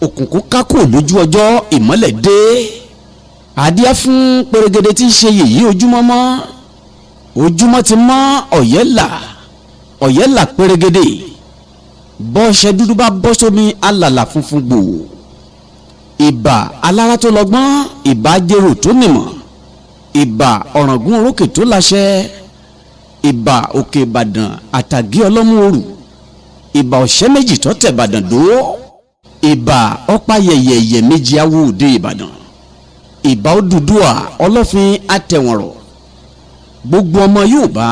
Òkùnkùn kákò lójú ọjọ́, ìmọ́lẹ̀ dé. Àdíá fún pèrègede tí ń ṣe yèyí. Ojúmọ́ mọ́, ojúmọ́ ti mọ́. Ọ̀yẹ́là, ọ̀yẹ́là pèrègede. Bọ́ọ̀ṣẹ́ dúdú bá bọ́ sómi, alàlà funfun gbò. Ìbà alára tó lọ́gbọ́n, ìbà jérò tó nìmọ̀, ìbà ọ̀ràngún orókè tó láṣẹ, ìbà òkè Ìbàdàn àtàgé ọlọ́mú òrù, ìbà ọ̀ṣẹ́ méjì tó tẹ̀ Ìbàdàn dó, ìbà ọ̀pá yẹ̀yẹ̀yẹ̀ méjì awo òde Ìbàdàn, ìbà Odùduwà ọlọ́fin àtẹ̀wọ̀nrọ̀. Gbogbo ọmọ Yorùbá,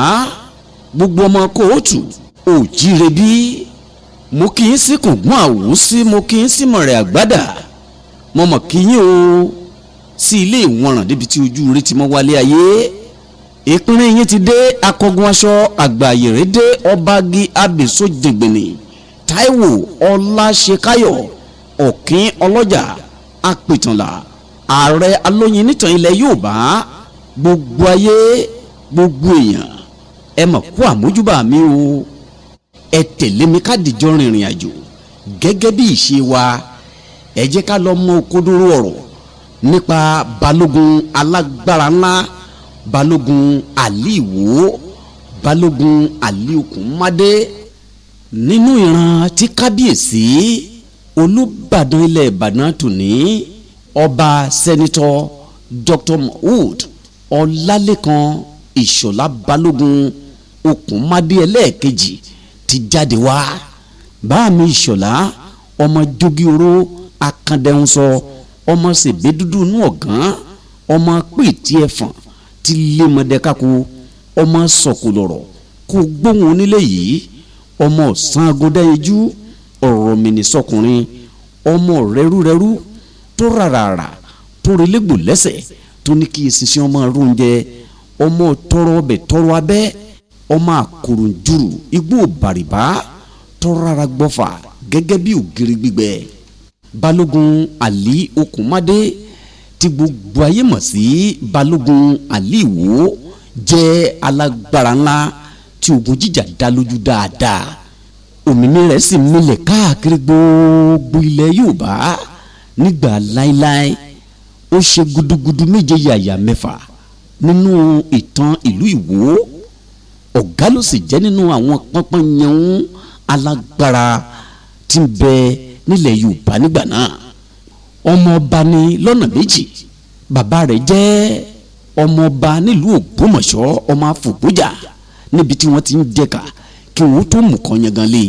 gbogbo ọmọ kóòtù òjíire bí, mo kì í sí kùngbọ́n àwùsí, mo kì í sí mọ̀rẹ̀ àgbàdà. Mo mọ̀ kí yín o sí ilé ìwọ̀nràn débi tí ojú rí ti mọ́ wálé ayé. Ìpínlẹ̀ yín ti dé. Akọgun aṣọ àgbàyèrè dé. Ọbagi abèso jìngbìnì Táíwò Ọláṣekáyọ̀ Ọ̀kín ọlọ́jà apìtànlá, ààrẹ alóyin nítàn ilẹ̀ Yorùbá. Gbogbo ayé, gbogbo èèyàn, ẹ mọ̀ kó àmójúbà mi o. Ẹ tẹ̀lé mi ká dìjọ rìnrìn àjò gẹ́gẹ́ bí ìṣe wa. Ẹ jẹ́ ká lọ mọ òkodoro ọ̀rọ̀ nípa balógun alágbára ńlá, Balógun Àlí Ìwó, Balógun Àlí Okùnmádé, nínú ìran tí kábíyèsí Olúbàdàn ilẹ̀ Ìbàdàn tòní, Ọba Sẹ́nitọ́ Dr. Mohood Ọlálékan Ìṣọ̀lá Balógun Okùnmádé ẹlẹ́ẹ̀kejì ti jáde wá. Báàmì Ìṣọ̀lá, ọmọ jogi oró akandẹ́hùnsọ, ọmọ sèbé dúdú inú ọ̀gán, ọmọ péètì ẹ̀fọ̀n ti lémọdé kákó, ọmọ sọ̀kòlọ̀rọ̀ kó gbóhùn onílé yìí, ọmọ ọ̀sán agodẹ́yẹjú ọ̀rọ̀ mìíní, ọmọ rẹ́rúrẹ́rú tó ràràrà tó relégbò lẹ́sẹ̀, tó ní kí eṣinṣin ọmọ róúnjẹ, ọmọ tọrọ ọbẹ̀ tọrọ abẹ́, ọmọ àkòròǹjùrù igbó bàrìbá tó rárá gbọ́fà gẹ́gẹ́ bí ògiri gbígbẹ. Balógun Àlí Okùnmádé tí gbogbo ayé mọ̀ sí Balógun Àlí Ìwó jẹ́ alágbára ńlá tí ogun jíjà dá lójú dáadáa. Òmìnir rẹ̀ sì milẹ̀ káàkiri gbogbo ilẹ̀ Yorùbá nígbà láéláé. Ó ṣe gudugudu méje yàyà mẹ́fà nínú ìtàn ìlú Ìwó. Ọ̀gá ló sì jẹ́ nínú àwọn pọ́npọ́n yanun alágbára tí ń bẹ nílẹ̀ Yorùbá nígbà náà. Ọmọ ọba ni lọ́nà méjì. Bàbá rẹ̀ jẹ́ ọmọ ọba nílùú Ògbómọ̀ṣọ́, ọmọ Àfògbójà, níbi tí wọ́n ti ń jẹ̀ka kí wọ́n tó mú kan yangan lé.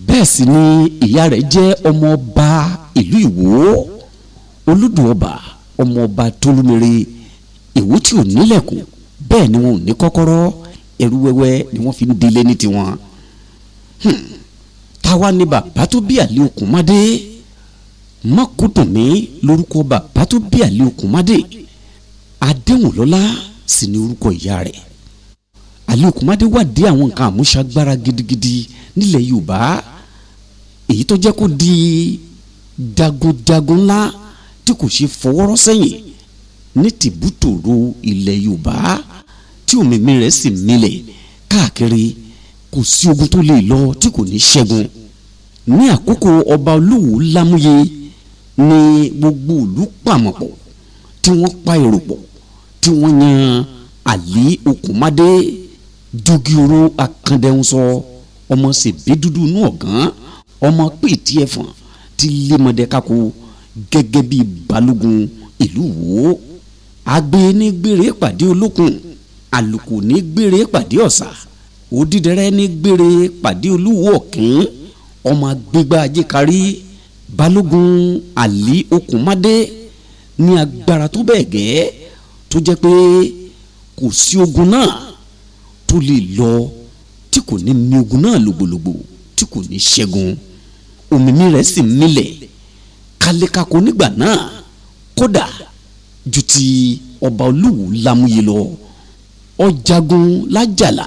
Bẹ́ẹ̀ sì ni ìyá rẹ̀ jẹ́ ọmọ ọba ìlú Ìwó, olódò ọba, ọmọ ọba Tolúmere Ìwó tí ò nílẹ̀kùn, bẹ́ẹ̀ ni wọn ò ní kọ́kọ́rọ́. Ẹrú wẹ́wẹ́ ni wọ́n fi ń délé ní tiwọn. Táwa ni bàbá tó bí Àlí Okùnmádé? Mọ́kúndùnmí lórúkọ bàbá tó bí Àlí Okùnmádé. Adéhùnlọ́lá sì ni orúkọ ìyá rẹ̀. Àlí Okùnmádé wádìí àwọn nǹkan àmúṣagbára gidigidi nílẹ̀ Yorùbá, èyí tó jẹ́ kó di jagunjagun ńlá tí kò ṣe fọwọ́rọ́ sẹ́yìn ní tìbútòrò ilẹ̀ Yorùbá, tí òmìnir rẹ̀ sì milẹ̀ káàkiri. Kò sí ogun tó lè lọ tí kò ní ṣẹ́gun. Ní àkókò Ọba Olúwo Lámúyẹ ní gbogbo ìlú pàmọ̀pọ̀ tí wọ́n pa èrò pọ̀ tí wọ́n yan Àlí Okùnmádé jogioro akandẹ́hùnsọ, ọmọ sèbé dúdú inú ọ̀gán, ọmọ péètì ẹ̀fọ̀n tí lémọdé kákó, gẹ́gẹ́ bíi balógun ìlú Ìwó. Agbe ní gbére pàdé olókun, àlùkò ní gbére pàdé ọ̀sà, òdìdẹrẹ́ ní gbére pàdé olúwo ọ̀kín, ọmọ agbégbá ajékarí. Balógun Àlí Okùnmádé ní agbára tó bẹ́ẹ̀ gẹ́ tó jẹ́ pé kò sí ogun náà tó lè lọ tí kò ní mi ogun náà lògbòlògbò, tí kò ní ṣẹ́gun. Òmìnir rẹ̀ sì milẹ̀ kálékáko nígbà náà, kódà ju ti Ọba Olúwo Lámúyẹ lọ. Ọ̀jagun lájàlá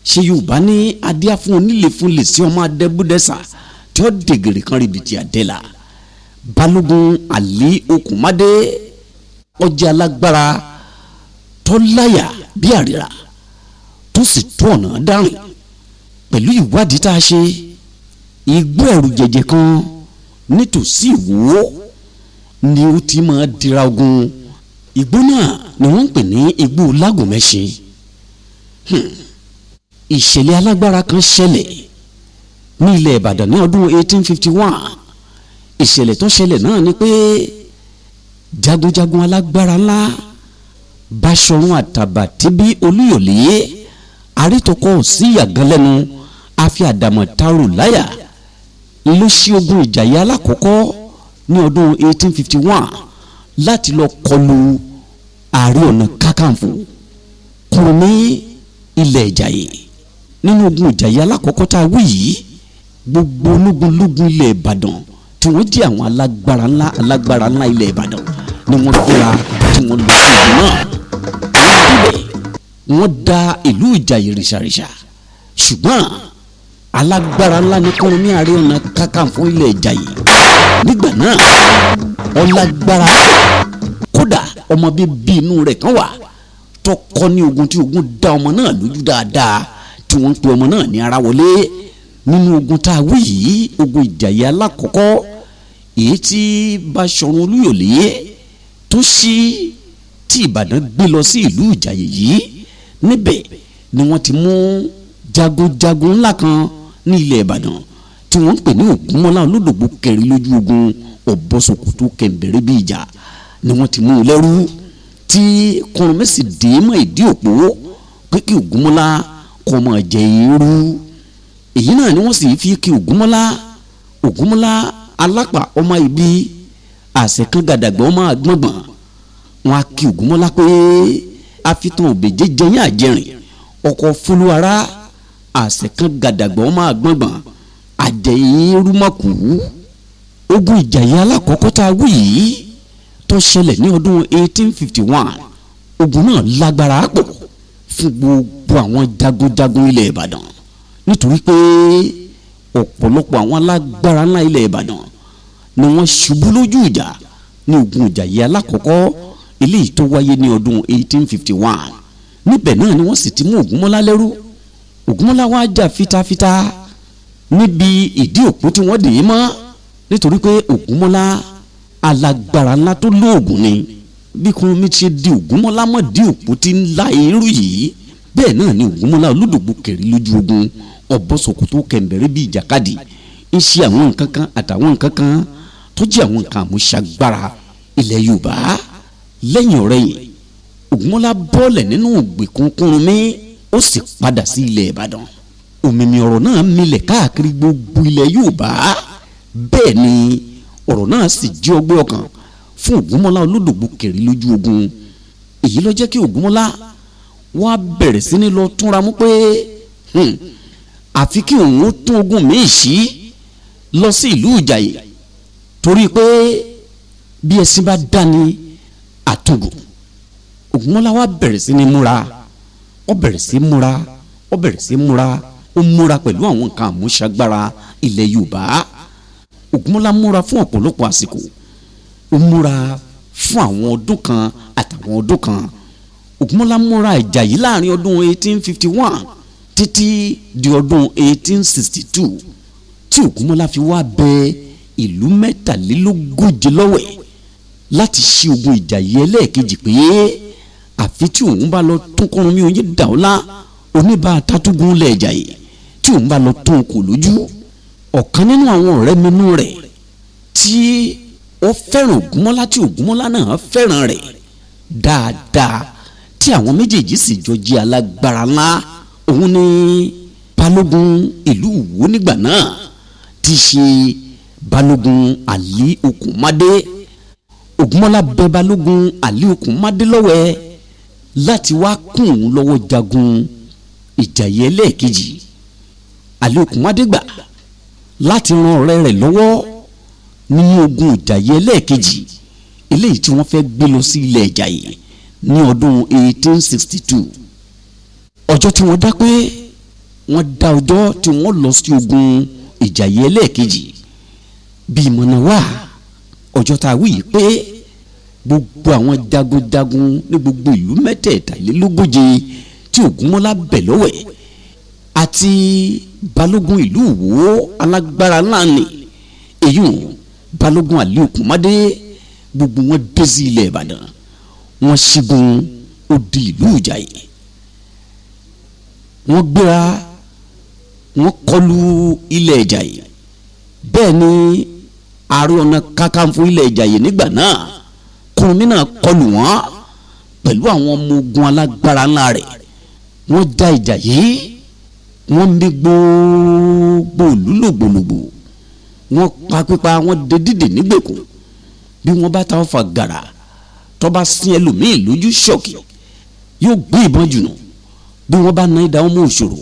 ṣe. Yorùbá ní adíá fún onílé fún lè sí ọmọ adẹ́búdẹ́sà tí ó dègèrè kan rìbìtì àdẹ́là. Balógun Àlí Okùnmádé ọjà alágbára tó láyà bí àrìrà, tó sì tó ọ̀nà dárìn. Pẹ̀lú ìwádìí tá a ṣe, igbó ẹ̀rù jẹ̀jẹ̀ kan Nítòsí Ìwó ni ó ti máa dira ogun. Igbó náà ni wọ́n ń pè ní igbó Lágùnmẹ́sìn. Ìṣẹ̀lẹ̀ alágbára kan ṣẹlẹ̀ ní ilẹ̀ Ìbàdàn ní ọdún 1851. Ìṣẹ̀lẹ̀ tó ṣẹlẹ̀ náà ni pé jagunjagun alágbára ńlá Báṣọ̀run Àtàbàtìbí Olúyọ̀lé àrítọ́kọ̀ sí yàgán lẹ́nu àfi àdàmọ̀ tarò láyà ló ṣí ogun Ìjàyè alákọ̀ọ́kọ́ ní ọdún 1851 láti lọ kọlu Ààrẹ Ọ̀nà Kakanfò Kúrúnmí ilẹ̀ Ìjàyè. Nínú ogun Ìjàyè alákọ̀ọ́kọ́ tá a wí yìí, gbogbo ológun-lógun ilẹ̀ Ìbàdàn tí wọ́n jẹ́ àwọn alágbára ńlá alágbára ńlá ilẹ̀ Ìbàdàn ni wọ́n gbéra tí wọ́n lọ sí ogun náà. Wọ́n débẹ̀, wọ́n da ìlú Ìjàyè rìṣàrìṣà, ṣùgbọ́n alágbára ńlá ní Kúrúnmí Ààrẹ Ọ̀nà Kakanfò ilẹ̀ Ìjàyè nígbà náà ọlágbára. Kódà ọmọ bíbí inú rẹ̀ kan wà tó kọ́ ní ogun tí ogun dá ọmọ náà lójú dáadáa, tí wọ́n ń pe ọmọ náà ní Aráwọlé. Nínú ogun tá a wí yìí, ogun Ìjàyè alákọ̀ọ́kọ́ èyí tí Báṣọ̀run Olúyọ̀lé tó ṣí tí Ìbàdàn gbé lọ sí ìlú Ìjàyè yìí, níbẹ̀ ni wọ́n ti mú jagunjagun ńlá kan ní ilẹ̀ Ìbàdàn tí wọ́n ń pè ní Ògúnmọ́lá Olódògbò kẹrin lójú ogun, ọ̀bọ̀sọ̀kòtò kẹ̀ǹbẹ̀rẹ̀ bí ìjà, ni wọ́n ti mú un lẹ́rú tí Kúrúnmí sì dé mọ́ ìdí òpó pé kí Ògúnmọ́lá kó máa jẹ irú. Èyí náà ni wọ́n sì fi kí Ògúnmọ́lá, Ògúnmọ́lá alápà ọmọ ibi àṣẹ kan gàdàgbà ọmọ àgbọ̀ngbọ̀n. Wọn á kí Ògúnmọ́lá pé àfitàn òbèjé jẹyìn àjẹrìn ọkọ̀ fúlùwárà àṣẹ kan gàdàgbà ọmọ àgbọ̀ngbọ̀n àjẹyìnrúmọ̀kù. Ogun Ìjàyè alákọ̀ọ́kọ́ tá a wí yìí tó ṣẹlẹ̀ ní ọdún 1851, ogun náà lágbára pọ̀ fún gbogbo àwọn jagunjagun ilẹ̀ Ìbàdàn, nítorí pé ọ̀pọ̀lọpọ̀ àwọn alágbára ńlá ilẹ̀ Ìbàdàn ni wọ́n ṣubú lójú ìjà ní ogun Ìjàyè alákọ̀ọ́kọ́ eléyìí tó wáyé ní ọdún 1851. Níbẹ̀ náà ni wọ́n sì ti mú Ògúnmọ́lá lẹ́rú. Ògúnmọ́lá wá jà fitafita níbi ìdí òpó tí wọ́n dè é mọ́, nítorí pé Ògúnmọ́lá alágbára ńlá tó lóògùn ni. Bí Kúrúnmí ṣe di Ògúnmọ́lá mọ́ di òpó tí ń la irú yìí, bẹ́ẹ̀ náà ni Ògúnmọ́lá Olódògbò kẹ̀rí lójú ogun ọ̀bọ̀sọ̀kòtò kẹ̀ǹbẹ̀rẹ̀ bí ìjàkadì ń ṣe àwọn nǹkan kan àtàwọn nǹkan kan tó jẹ́ àwọn nǹkan àmúṣagbára ilẹ̀ Yorùbá. Lẹ́yìn ọ̀rẹ́yìn, Ògúnmọ́lá bọ́ọ̀lẹ̀ nínú ìgbèkùn Kúrúnmí, ó sì padà sí ilẹ̀ Ìbàdàn. Òmìnir ọ̀rọ̀ náà milẹ̀ káàkiri gbogbo ilẹ̀ Yorùbá. Bẹ́ẹ̀ ni ọ̀rọ̀ náà sì jẹ́ ọgbẹ́ ọkàn fún Ògúnmọ́lá Olódògbò kẹ̀rí lójú ogun. Èyí ló jẹ́ kí Ògúnmọ́lá wá bẹ̀rẹ̀ sí ní lọ túnra mú pé àfi kí òun ó tún ogun míì sí lọ sí ìlú Ìjàyè, torí pé bí ẹṣin bá dání àtúngò. Ògúnmọ́lá wá bẹ̀rẹ̀ sí ní múra, ó bẹ̀rẹ̀ sí múra, ó bẹ̀rẹ̀ sí múra, ó múra pẹ̀lú àwọn nǹkan àmúṣagbára ilẹ̀ Yorùbá. Ògúnmọ́lá múra fún ọ̀pọ̀lọpọ̀ àsìkò, ó múra fún àwọn ọdún kan àtàwọn ọdún kan. Ògúnmọ́lá múra ìjà yìí láàrin ọdún 1851 títí di ọdún 1862 tí Ògúnmọ́lá fi wá bẹ ìlú 43 lọ́wẹ̀ láti ṣí ogun ìjà yìí ẹlẹ́ẹ̀kejì, pé àfi tí òun bá lọ tún Kúrúnmí Oyèdáọlá oníbà tátúgùn lẹ̀ Ìjàyè tí òun bá lọ tún kò lójú. Ọ̀kan nínú àwọn ọ̀rẹ́ minú rẹ̀ tí ó fẹ́ràn Ògúnmọ́lá, tí Ògúnmọ́lá náà fẹ́ràn rẹ̀ dáadáa, tí àwọn méjèèjì sì jọ jẹ́ alágbára ńlá, òun ni balógun ìlú Ìwó nígbà náà tí ṣe balógun Àlí Okùnmádé. Ògúnmọ́lá bẹ balógun Àlí Okùnmádé lọ́wẹ̀ láti wá kún òun lọ́wọ́ jagun Ìjàyè ẹlẹ́ẹ̀kejì. Àlí Okùnmádé gbà láti ran ọ̀rẹ́ rẹ̀ lọ́wọ́ nínú ogun Ìjàyè ẹlẹ́ẹ̀kejì eléyìí tí wọ́n fẹ́ gbé lọ sí ilẹ̀ Ìjàyè ní ọdún 1862. Ọjọ́ tí wọ́n dá pé wọ́n dá ọjọ́ tí wọ́n lọ sí ogun Ìjàyè ẹlẹ́ẹ̀kejì bíi mọ̀nàwá, ọjọ́ tá a wí yìí pé gbogbo àwọn jagunjagun ní gbogbo ìlú 43 tí Ògúnmọ́lá bẹ̀ lọ́wẹ̀ àti balógun ìlú Ìwó alágbára ńlá ni èyí ò Balógun Àlí Òkúnmádé gbogbo wọn dé sí ilẹ̀ Ìbàdàn, wọ́n ṣígun ó di ìlú Ìjàyè. Wọ́n gbéra, wọ́n kọlu ilẹ̀ Ìjàyè. Bẹ́ẹ̀ ni Ààrẹ Ọ̀nà Kakanfò ilẹ̀ Ìjàyè nígbà náà Kúrúnmí náà kọlù wọ́n pẹ̀lú àwọn ọmọ ogun alágbára ńlá rẹ̀. Wọ́n já ìjà yìí, wọ́n mì gbogbo ìlú lògbòlògbò, wọ́n pa pípa, wọ́n dé dídè nígbèkùn. Bí wọ́n bá ta ọfà gàrà tó bá sin ẹlòmíì lójú ṣọ̀kì, yóò gbé ìbọn jùnú. Bí wọ́n bá na idà ọmọ òṣòro,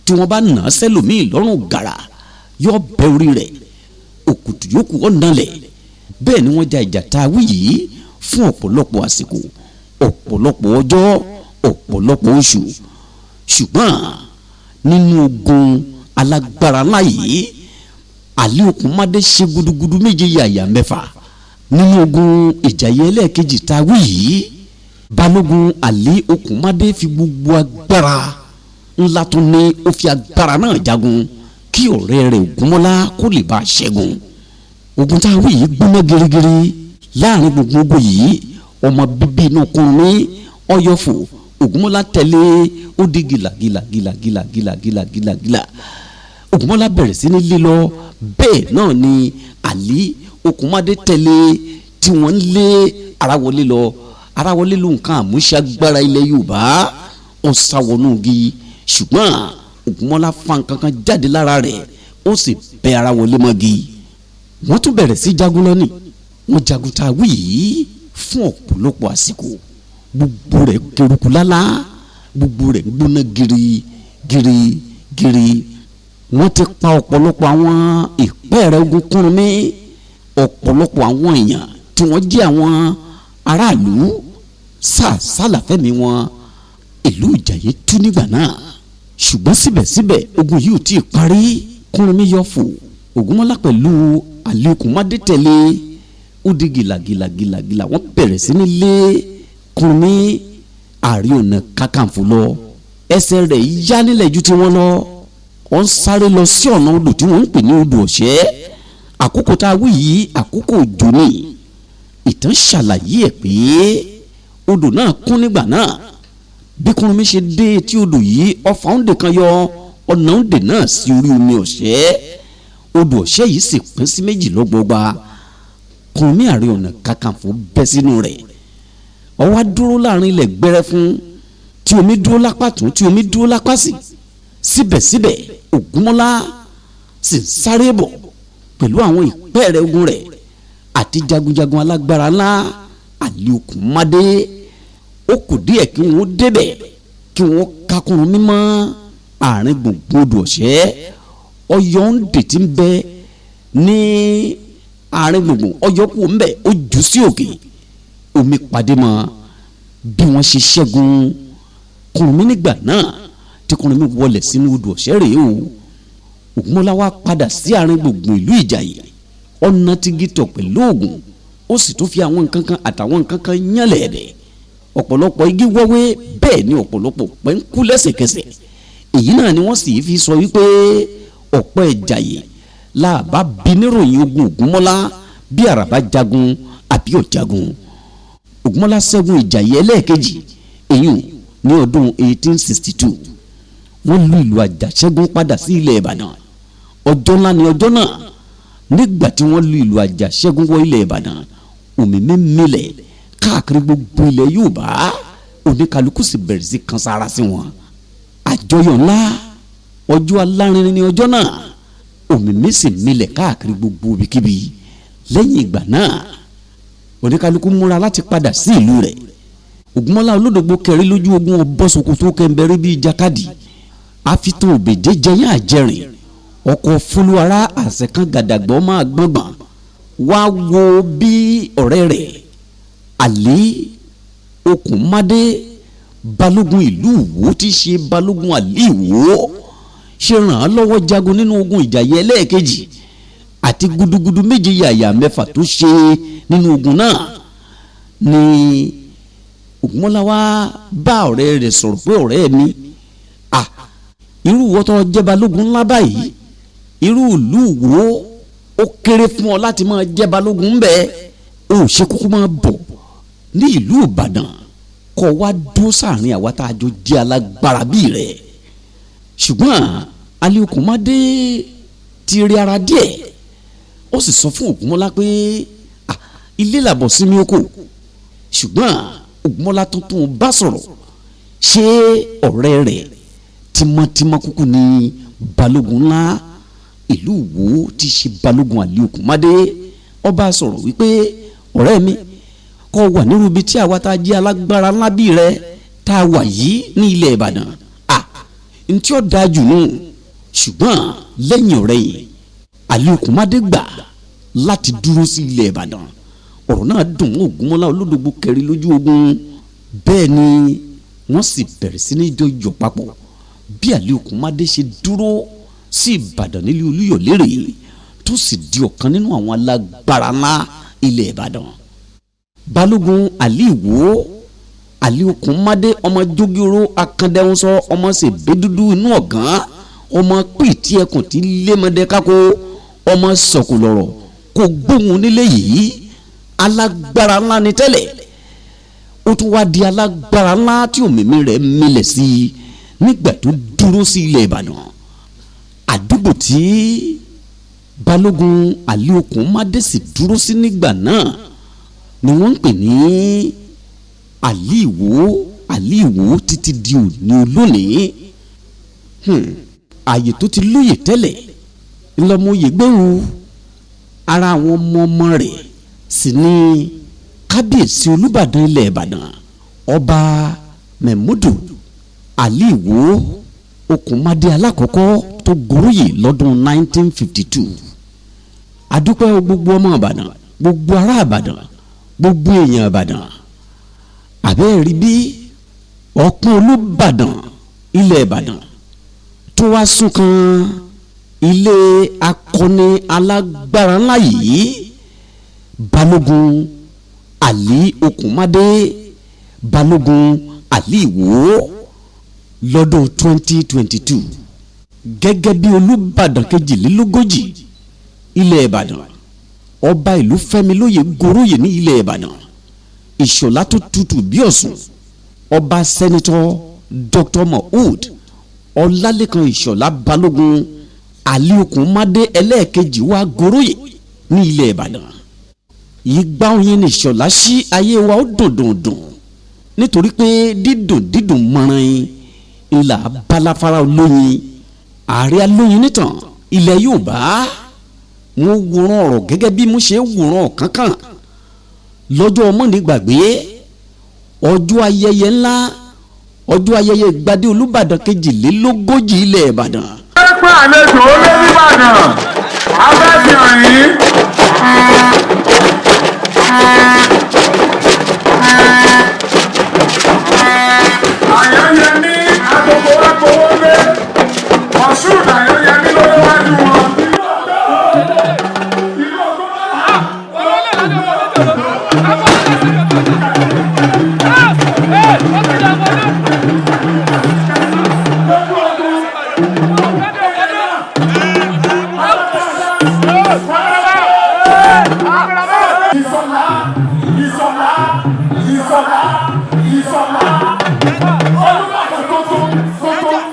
tí wọ́n bá nà á sẹ́lòmíì lọ́rùn gàrà, yóò bẹ́ orí rẹ̀, òkùtù yòókù ọ̀nàlẹ̀. Bẹ́ẹ̀ ni wọ́n ja ìjà tá a wí yìí fún ọ̀pọ̀lọpọ̀ àsìkò, ọ̀pọ̀lọpọ̀ ọjọ́, ọ̀pọ̀lọpọ̀ oṣù. Ṣùgbọ́n nínú ogun alágbára ńlá yìí, Àlí Òkúnmádé ṣe gudugudu méje yàyà mẹ́fà. Nínú ogun Ìjàyè ẹlẹ́ẹ̀kejì tá a wí yìí, Balógun Àlí Òkúnmádé fi gbogbo agbára ńlá tó ní, ó fi agbára náà jagun kí ọ̀rẹ́ rẹ̀ Ògúnmọ́lá kó lè bá a ṣẹ́gun. Ogun tá a wí yìí gbóná girigiri. Láàrin gbogbo ogun yìí, ọmọ bíbí inú Kúrúnmí ọyọ̀fò, Ògúnmọ́lá tẹ̀lé, ó di gìlà gìlà gìlà gìlà gìlà gìlà gìlà gìlà. Ògúnmọ́lá bẹ̀rẹ̀ sí ní lílọ, bẹ́ẹ̀ náà ni Àlí Òkúnmádé tẹ̀lé tí wọ́n ń lé Aráwọlé lọ. Aráwọlé ló nǹkan àmúṣagbára ilẹ̀ Yorùbá, ó sá wọnú igi, ṣùgbọ́n Ògúnmọ́lá fa nǹkan kan jáde lára rẹ̀, ó sì bẹ́ Aráwọlé mọ́gi. Wọ́n tún bẹ̀rẹ̀ sí jagun lọ́nìí. Wọ́n jagun tá a wí yìí fún ọ̀pọ̀lọpọ̀ àsìkò. Gbogbo rẹ̀ keruku lálá, gbogbo rẹ̀ gbóná giri giri giri. Wọ́n ti pa ọ̀pọ̀lọpọ̀ àwọn ìpẹ́ẹ̀rẹ̀ ogun Kúrúnmí, ọ̀pọ̀lọpọ̀ àwọn èèyàn tí wọ́n jẹ́ àwọn aráàlú sàṣàlàfẹ́mi wọn. Ìlú Ìjàyè tú nígbà náà, ṣùgbọ́n síbẹ̀síbẹ̀ ogun yìí ò tí ì parí. Kúrúnmí yọ fò, Ògúnmọ́lá pẹ̀lú Àlí Òkúnmádé tẹ̀lé, ó di gìlàgìlà gìlàgìlà. Wọ́n bẹ̀rẹ̀ sí ní lé Kúrúnmí Ààrẹ Ọ̀nà Kakanfò lọ. Ẹsẹ̀ rẹ̀ yá nílẹ̀ ju ti wọn lọ. Wọ́n sáré lọ sí ọ̀nà odò tí wọ́n ń pè ní odò ọ̀ṣẹ́. Àkókò tá a wí yìí, àkókò òjò ni. Ìtàn ṣàlàyé ẹ̀ pé odò náà kún nígbà náà. Bí Kúrúnmí ṣe dé etí odò yìí, ọfà òǹdè kan yọ, ọ̀nà òǹdè náà sí orí omi ọ̀ṣẹ́. Odò ọ̀ṣẹ́ yìí sì pín sí méjì lọ́gbọọgba. Kúrúnmí Ààrẹ Ọ̀nà Kakanfò bẹ́ sínú rẹ̀, ó wá dúró láàrin ilẹ̀ gbẹrẹ fún tí omi dúró lápá tún, tí omi dúró lápá sí. Síbẹ̀síbẹ̀ Ògúnmọ́lá sì ń sáré bọ̀ pẹ̀lú àwọn ìpẹ́ẹ̀rẹ̀ ogun rẹ̀ àti jagunjagun alágbára ńlá Àlí Òkúnmádé. Ó kù díẹ̀ kí wọ́n débẹ̀, kí wọ́n ká Kúrúnmí mọ́ àárín gbùngbùn odò ọ̀ṣẹ́. Ọyọ́ ń dè tí ń bẹ ní àárín gbùngbùn, ọyọ́ kù ń bẹ, ó jù sí òkè, omi pàdé mọ́. Bí wọ́n ṣe ṣẹ́gun Kúrúnmí nígbà náà tí Kúrúnmí wọlé sínú odò ọ̀ṣẹ́ rèé o. Ògúnmọ́lá wá padà sí àárín gbùngbùn ìlú Ìjàyè, ọ̀nà tí gítọ̀ pẹ̀lú ògùn, ó sì tún fi àwọn nǹkan kan àtàwọn nǹkan kan yánlẹ̀ ẹ̀bẹ̀. Ọ̀pọ̀lọpọ̀ igi wọ́wé, bẹ́ẹ̀ ni ọ̀pọ̀lọpọ̀ pẹ́ ń kú lẹ́sẹ̀kẹsẹ̀. Èyí náà ni wọ́n sì fi sọ wípé ọ̀pọ̀ Ìjàyè làbá bí níròyìn ogun Ògúnmọ́lá, bí àràbá jagun àbí ọ̀jagun. Ògúnmọ́lá ṣẹ́gun Ìjàyè ẹlẹ́ẹ̀kejì, èyí ní ọdún 1862. Wọ́n lu ìlú Àjàṣẹ́gun padà sí ilẹ̀ Ìbàdàn. Ọjọ́ ńlá ni ọjọ́ náà. Nígbà tí wọ́n lu ìlú Àjàṣẹ́gun wọ ilẹ̀ Ìbàdàn, òmìmí milẹ̀ káàkiri gbogbo ilẹ̀ Yorùbá, oníkálukú sì bẹ̀rẹ̀ sí kan sára sí wọn. Àjọyọ̀ ńlá, ọjọ́ alárinrin ni ọjọ́ náà. Òmìmí sì milẹ̀ káàkiri gbogbo ibikíbi. Lẹ́yìn ìgbà náà, oníkálukú múra láti padà sí ìlú rẹ̀. Ògúnmọ́lá Olódògbò kẹrí lójú ogun, ọbọ̀sọ̀kòtò kẹ̀mbẹ̀rẹ̀ bíi jakadi, àfitàn òbèjé jẹyàn àjẹrìn, ọkọ̀ fúlùwárà àṣẹkàn gàdàgbọ́ máa gbọ̀ngbọ̀n wá wo bí ọ̀rẹ́ rẹ̀ Àlí Òkúnmádé, balógun ìlú Ìwó tí ṣe balógun Àlí Ìwó, ṣe ràn án lọ́wọ́ jagun nínú ogun Ìjàyè ẹlẹ́ẹ̀kejì àti gudugudu méje yàyà mẹ́fà tó ṣe nínú ogun náà. Ni Ògúnmọ́lá wá bá ọ̀rẹ́ rẹ̀ sọ̀rọ̀ pé ọ̀rẹ́ mi, à irú wọ́tọ́ jẹ́ balógun ńlá báyìí, irú ìlú Ìwó Ó kéré fún ọ láti máa jẹ́ balógun bẹ́ẹ̀. Ó ṣe kúkú máa bọ̀ ní ìlú Ìbàdàn, kó wá dúró sáàrin àwa tá a jọ jẹ́ alágbára bíi rẹ̀. Ṣùgbọ́n Ali Okunmade ti rí ara díẹ̀, ó sì sọ fún Ògúnmọ́lá pé ilé làbọ̀ sí mi oko. Ṣùgbọ́n Ògúnmọ́lá tuntun bá sọ̀rọ̀, ṣé ọ̀rẹ́ rẹ̀ tímọ́tímọ́ kúkú ni balógun ńlá ìlú Ìwó ti ṣe balógun Ali Okunmade. Ọba sọ̀rọ̀ wípé ọ̀rẹ́ mi, kọ́ wà nírú ibi tí àwa tá a jẹ́ alágbára ńlá bí rẹ tá a wà yìí ní ilẹ̀ Ìbàdàn, ntí ó dáa jù nù. Ṣùgbọ́n lẹ́yìn ọ̀rẹ́ yìí, Ali Okunmade gbà láti dúró sí ilẹ̀ Ìbàdàn. Ọ̀rọ̀ náà dùn mọ́ Ògúnmọ́lá Olódògbò kẹrin lójú ogun. Bẹ́ẹ̀ ni wọ́n sì bẹ̀rẹ̀ sí ní jọ yọ̀ papọ̀ bí Ali Okunmade ṣe dúró sí Ìbàdàn nílé Olúyọ̀lé rèé, tó sì di ọ̀kan nínú àwọn alágbára ńlá ilẹ̀ Ìbàdàn. Balógun Ali Ìwó, Ali Okunmade, ọmọ jógiro akandẹ́húnsọ, ọmọ sèbé dúdú inú ọ̀gán, ọmọ pìtì ẹkùn tí lémọdé kákó, ọmọ sọ̀kùlọ̀rọ̀ kò gbóhùn nílé yìí. Alágbára ńlá ni tẹ́lẹ̀, ó tún wá di alágbára ńlá tí òmìmí rẹ̀ milẹ̀ sí i nígbà tó dúró sí ilẹ̀ Ìbàdàn. Àdúgbò tí balógun Ali Okunmade sì dúró sí nígbà náà ni wọ́n ń pè ní Ali Ìwó, Ali Ìwó títí di òní olónìí. Ààyè tó ti lóye tẹ́lẹ̀ ńlọmọye gbẹ́wò ara àwọn ọmọ ọmọ rẹ̀ sì ní kábíyèsí Olúbàdàn ilẹ̀ Ìbàdàn, Ọba Mẹ̀múdù Ali Ìwó Okunmade alákọ̀ọ́kọ́ tó goróyè lọ́dún 1952. Adúpẹ́ gbogbo ọmọ Ìbàdàn, gbogbo ará Ìbàdàn, gbogbo èèyàn Ìbàdàn. Àbẹ́ẹ̀rí bí ọ̀pọ̀ Olúbàdàn ilẹ̀ Ìbàdàn tó wá sún kan ilé akọni alágbára ńlá yìí, balógun Ali Okunmade, balógun Ali Ìwó, lọ́dún 2022 gẹ́gẹ́ bí Olúbàdàn kejìlélógójì ilẹ̀ Ìbàdàn. Ọba ìlú Fẹ́mi lóye goróyè ní ilẹ̀ Ìbàdàn. Ìṣọ̀lá tó tutù bí ọ̀sùn, Ọba Sẹ́nitọ́ Dr. Mohood Ọlálékan Ìṣọ̀lá Balógun Ali Okunmade ẹlẹ́ẹ̀kejì wá goróyè ní ilẹ̀ Ìbàdàn. Ìgbà oyin ní Ìṣọ̀lá sí ayé wa, ó dùn dùn dùn, nítorí pé dídùn dídùn mọ́rin ńlá balafara olóyin ààrẹ alóyin nìtàn ilẹ̀ Yorùbá. Wọ́n wòran ọ̀rọ̀ gẹ́gẹ́ bí mo ṣe wòran kankan lọ́jọ́ ọmọnì gbàgbé ọjọ́ ayẹyẹ ńlá, ọjọ́ ayẹyẹ ìgbadé Olúbàdàn kejìlélógójì ilẹ̀ Ìbàdàn. Ẹ pé àlejò olórí Ìbàdàn abẹ́fihàn yìí. Àyànyẹmí agogo agbowólé Moshood Àyànyẹmí ló léwájú wọn. Ìsọ̀lá, Ìsọ̀lá, Ìsọ̀lá, Ìsọ̀lá, Olúbàdàn tuntun tuntun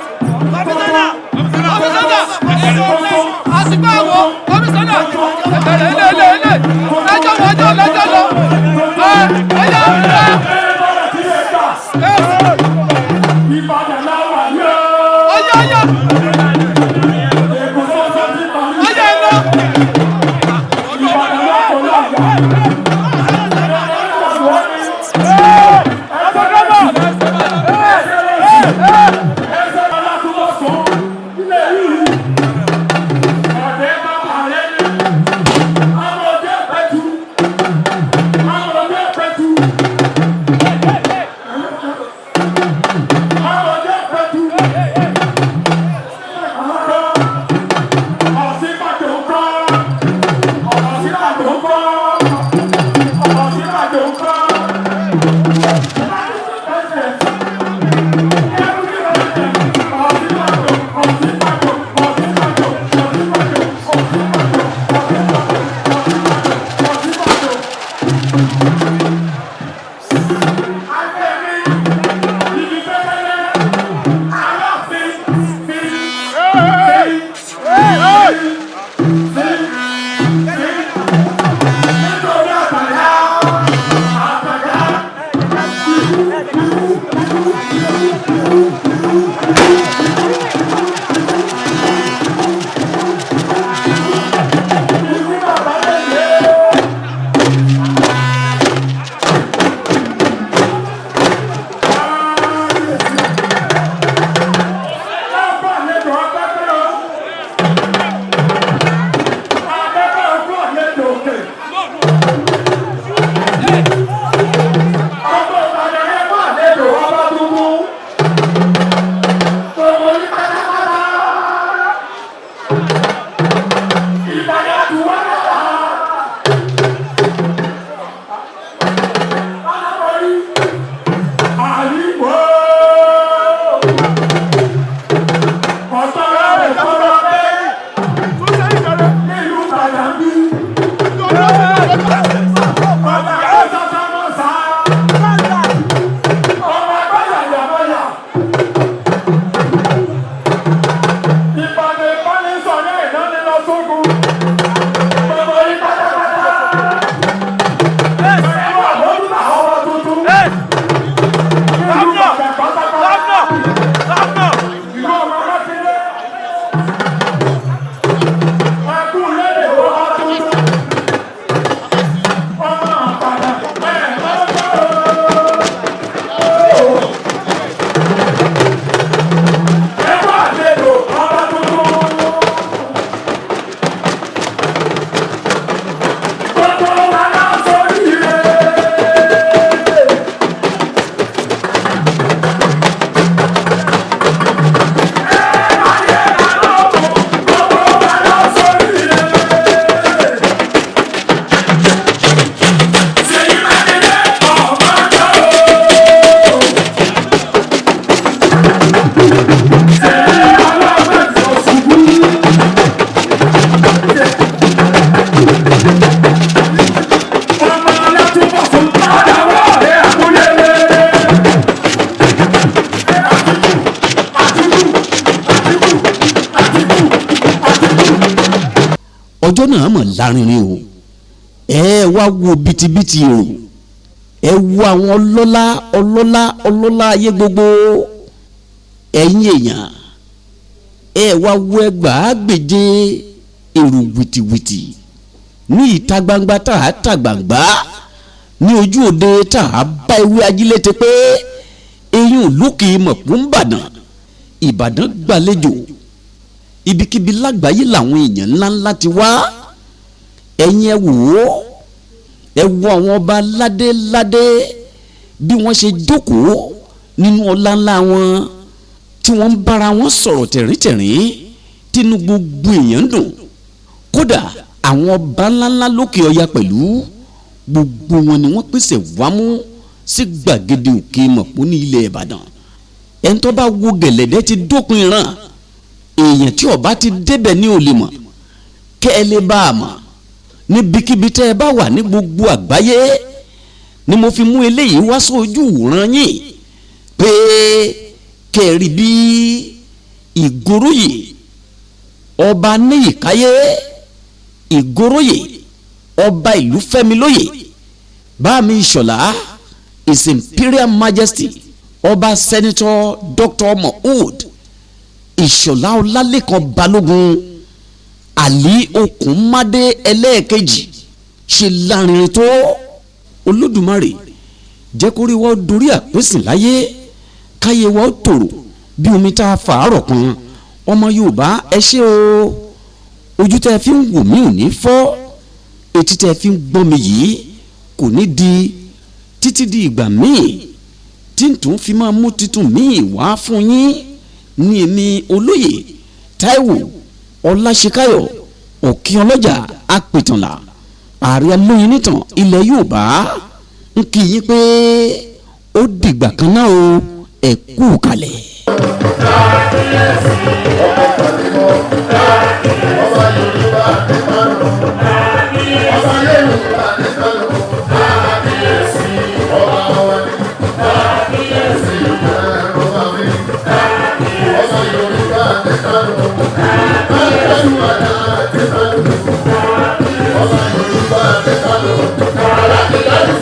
Ìbàdàn láwà yóò. Èkó sọ́sọ́ ti parí. Ìbàdàn lákòó láyà. Ẹsẹ̀ alátúbọ̀sán ilé yìí. Ọ̀dẹ́ bàbá rẹ̀ ni. Amọ̀dé pẹ̀tù. Amọ̀dé pẹ̀tù. Amọ̀dé pẹ̀tù. Ọ̀sìnbàjò ń kọ́. Ọ̀sìnbàjò ń kọ́. Ọjọ́ náà mọ̀ lárinrin o. Ẹ wá wo bitibiti èrò, ẹ wo àwọn ọlọ́lá ọlọ́lá ọlọ́lá ayé gbogbo. Ẹ̀yin èèyàn, ẹ wá wo ẹgbàágbèje èrò wìtìwìtì ní ìta gbangba tá a ta gbangba ní ojú òde tá a bá ewé ajílẹ̀ ti pé eyín olókè mọ̀pọ̀ ń bàdàn. Ìbàdàn gbàlejò ibikíbi lágbàáyé làwọn èèyàn ńláńlá ti wá. Ẹ̀yin ẹ wò ó, ẹ wo àwọn ọba ládéládé bí wọ́n ṣe jókòó nínú ọlá ńlá wọn tí wọ́n ń bára wọn sọ̀rọ̀ tẹ̀ríntẹ̀rín, tínú gbogbo èèyàn ń dùn. Kódà àwọn ọba ńláńlá lókè ọya pẹ̀lú gbogbo wọn ni wọ́n pèsè wámú sí gbàgede òkè mọ̀pọ̀ ní ilẹ̀ Ìbàdàn. Ẹni tó bá wo gẹ̀lẹ́dẹ́ ti dópin ìran èèyàn tí ọba ti débẹ̀ ní olè mọ̀. Kẹ́ ẹ lè bá a mọ̀ níbikíbi tẹ́ ẹ bá wà ní gbogbo àgbáyé ni mo fi mú eléyìí wá sójú ìwòran yín pé kẹ́ ẹ rí bí Ìgòròyè ọba Níyìkáyé, Ìgòròyè ọba ìlú Fẹ́milóyè, Báàmí Ìṣọ̀lá, His Imperial Majesty Ọba Senator Dr. Mohood Ìṣọ̀lá Ọlálékan Balógun Àlí Okùnmádé ẹlẹ́ẹ̀kejì ṣe lárinrin tó. Olódùmarè jẹ́ kó rí wọ́n dorí àpèsè láyé, káyé wọ́n tòrò bí omi tá a fàárọ̀ kan. Ọmọ Yorùbá, ẹ ṣé o. Ojú tẹ́ fi ń wò mí ò ní fọ́, etí tẹ́ fi ń gbọ́ mi yìí kò ní di. Títí di ìgbà míì tí n tún fi máa mú titun míì wá fún yín, ní èmi olóyè Táíwò Ọláṣekáyọ̀ Ọ̀kín Ọlọ́jà Apìtànlá, ààrẹ alóyin nìtàn ilẹ̀ Yorùbá, ń kí yín pé ó dìgbà kan náà o. Ẹ kú kalẹ̀. Ọba Yorùbá ní Kánò, ọba Yorùbá ní Kánò, ọba wa ní ọba mi, ọba Yorùbá ní Kánò, Kánò àdá ní Kánò, ọba Yorùbá ní Kánò,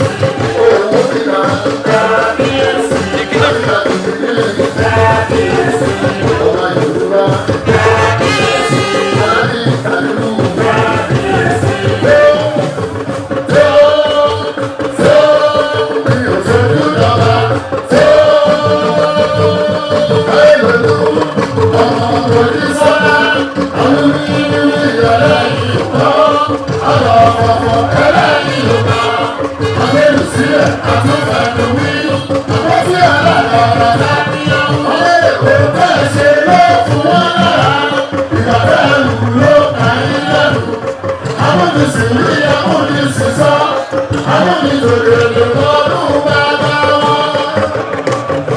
owó kíkà, ọba Yorùbá.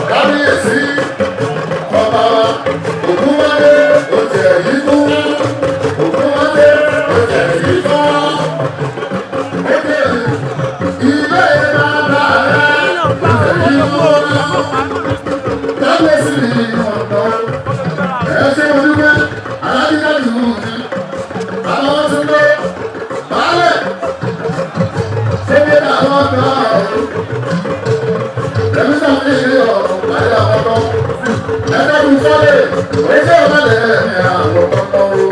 Kábíyèsí ọba Ògúnwálé ó jẹ yìí kú, Ògúnwálé ó jẹ yìí kú. Ó jẹ ilé bàbá rẹ̀ ó jẹ yìí kú. Kábíyèsí ọ̀dọ́ ẹ ṣe olúwẹ́ aládìgbàdì mú mi. Àwọn tó ń gbé baálẹ̀ ṣé àwọn ọ̀dọ́ ẹ̀mí sàmúlẹ̀ ìlú ọ̀rọ̀ ayé àwọn ọ̀dọ́. Ẹ̀dẹ́gùn sọ́lẹ̀ oṣù ọ̀mọ̀lẹ̀ ẹ̀mí àwọn ọ̀dọ́ o.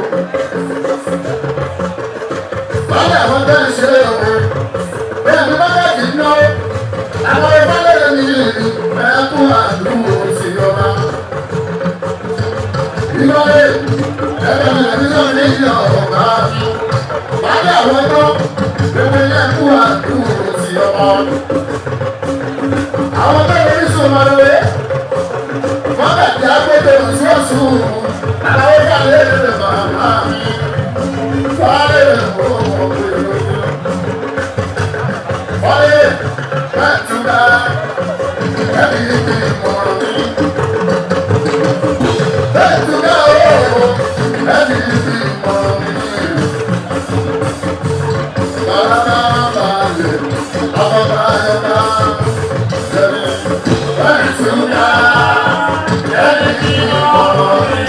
Báyìí àwọn bẹ́ẹ̀ ṣe é o. Bẹ́ẹ̀ ni bá bẹ́ẹ̀ kì í ná. Àwọn ìbálẹ̀ ní ẹ̀kún àdúgbò ti ọba. Ìlọrin ẹ̀dẹ́gùn ẹ̀mí sàmúlẹ̀ ìlú ọ̀rọ̀ bá. Báyìí àwọn ọ̀dọ́ ẹ̀kún àdúgbò ti ọba. Àwọn bẹ́ẹ̀ ní sùnmọ́ lóye wọ́n bẹ̀ tí a gbé oṣooṣù aláwọ̀ kálẹ̀ lè bàbá mi fọ́lẹ̀ fọ́lẹ̀ bẹ́tùdá ẹ̀mí mi mọ̀rọ̀ mi bẹ́tùdá ooo ẹ̀mí mi mọ̀rọ̀ mi. Bàbá balẹ̀ ọmọ bá yọ ká bẹ́tùdá. Ẹni mi mọ̀rọ̀ mi.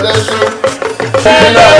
Ẹlẹ́sìn.